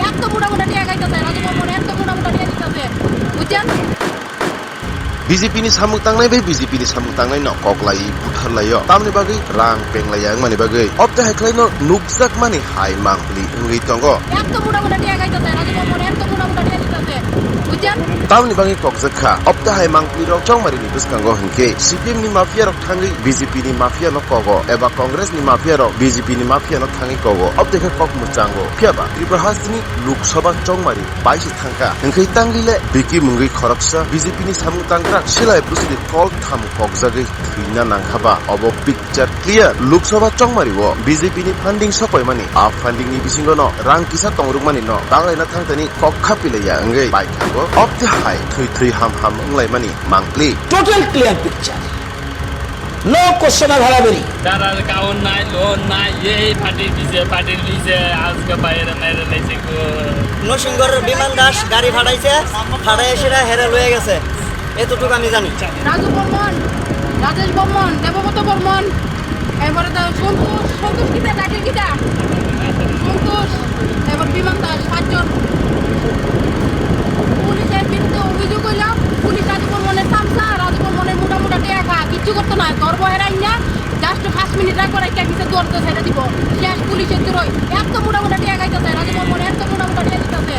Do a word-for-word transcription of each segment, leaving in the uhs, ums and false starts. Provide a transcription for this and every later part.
একদম মোটা মোটা টিয়া খাইতেছে, রাজু বর্মন একদম মোটা মোটা টিয়া দিতেছে, বুঝছেন? B J P ni samung tangnai bai B J P ni samung tangnai no kok lai buthar lai o. Tamni bagwi rang peng lai ya wngmani bagwi. Obte hai khlai no nukjak mani hai mangpli wngwi tongo. একদম মোটা মোটা টিয়া খাইতেছে, রাজু বর্মন একদম মোটা মোটা টিয়া দিতেছে, বুঝছেন? Tamni bagwi kokjak kha. Obte hai mangpli rok chongmari ni bwskango hinkhe C P M ni mafia rok thangwi B J P ni mafia no kogo eba Congress ni mafia rok B J P ni mafia no thangwi kogo. Obte khe kok mwchango. Phiya ba Tripura hasteni Lok Sabha chongmari bai se thangkha. Hinkhe tangwi le Biki mungwi khoroksa B J P ni samung tangkrak silai bwswli kol tham kokjagwi thwina nangkha ba. Obo picture clear. Lok Sabha chongmari o B J P ni funding sokoimani. A funding ni bisingo no rang kisa tongrukmani no tanglaina thangtani kok khapilaiya wngwi bai thango. Obte hai thwi thwi ham ham wnglaimani mangpli. Total clear picture. No question of hurabari. তারার কাউন্ট নাই, লোন নাই, এই পার্টির পিছে, পার্টির পিছে আজকে বাইরে মেরে লাইছে গো। নরসিংগড়ের বিমান দাস গাড়ি ফাটাইছে, ফাটাই সেটা হেরে লয়ে গেছে, এতটুকু আমি জানি। রাজু বর্মন, রাজেশ বর্মন, দেবব্রত বর্মন, এরপরে তো সন্তোষ, সন্তোষ কিতা, ডাকের কিতা? সন্তোষ, এবার বিমান দাস, সাতজন। পুলিশের বিরুদ্ধে অভিযোগ হইল, পুলিশ রাজু বর্মনের তামসা, রাজু বর্মনের মোটা মোটা টেকা, কিচ্ছু করতো না। ধরবো হেরাই না, just পাঁচ মিনিট রাখবো, রাখিয়া কিসে দুয়ার তো ছেড়ে দিব। শেষ পুলিশের দূরই, এত মোটা মোটা টেকা খাইতেছে, রাজু বর্মন এত মোটা মোটা টেকা দিতেছে,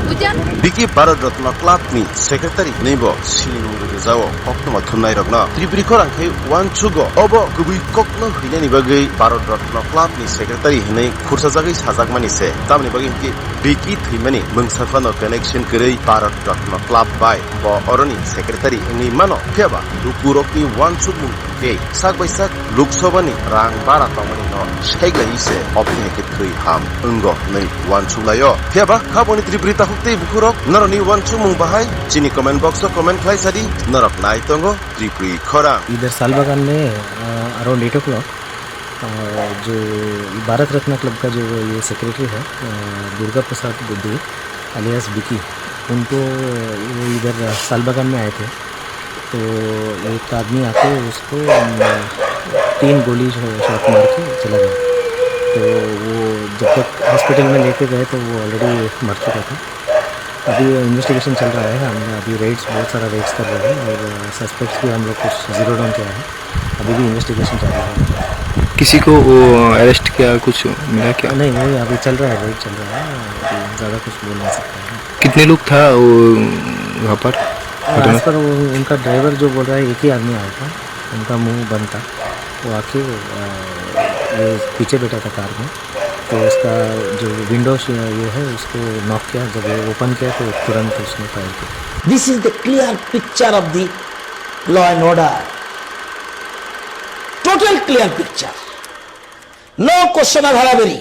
বুঝছেন? Biki Bharat Ratna Club ni secretary hinwi bo sinimung rwjao koktwma thumnai rokno. Tripuri khorang khe uansugo obo kubui kokno hwinani bagwi Bharat Ratna Club ni secretary hinwi khursajagwi sajakmani se. Tamni bagwi hinkhe Biki thwimani mungsa phano connection kwrwi Bharat Ratna Club bai bo oroni secretary wngwi mano. Phiya ba lukurokni uansukmung tei sak bai sak Lok Sabha ni rang bara tongmani no saiglaiwi se obtini khe thwi ham wngo hwnwi uansuk lai o. Phiya ba kha boni Tripuri takhuk tei bukhurok norokni uansukmung bahai chini comment box o comment khlai sadi, norok nai tongo Tripuri khorang. इधर सालबागान में, अ, around eight ओ क्लॉक, अ, जो भारत रत्न क्लब का जो ये सेक्रेटरी है, अ, दुर्गा प्रसाद गुड्डू, अलियास बिकी, उनको, वो इधर सालबागान में आए थे। तो एक आदमी आके उसको, अम, तीन गोली शॉ-, शॉट मार के चला गया। तो वो जब तक हॉस्पिटल में लेके गए तो वो ऑलरेडी मर चुका था। अभी इन्वेस्टिगेशन चल रहा है, हम अभी रेड्स, बहुत सारा रेड्स कर रहे हैं और सस्पेक्ट्स भी हम लोग कुछ जीरो डाउन किया है। अभी भी इन्वेस्टिगेशन चल रहा है। किसी को वो अरेस्ट किया, कुछ मिला क्या? नहीं, वही अभी चल रहा है, रेड चल रहा है, अभी ज़्यादा कुछ बोल नहीं सकते हैं। कितने लोग था वो वहाँ पर? और घटना? आस पास वो उनका ड्राइवर जो बोल रहा है, एक ही आदमी आया था, उनका मुंह बंद था, वो आके, अ, ये पीछे बैठा था कार में, तो उसका जो विंडो श-, ये है, उसको नॉक किया, जब वो ओपन किया तो तुरंत उसने फायर किया। This is the clear picture of the law and order. Total clear picture. No question of hurabari.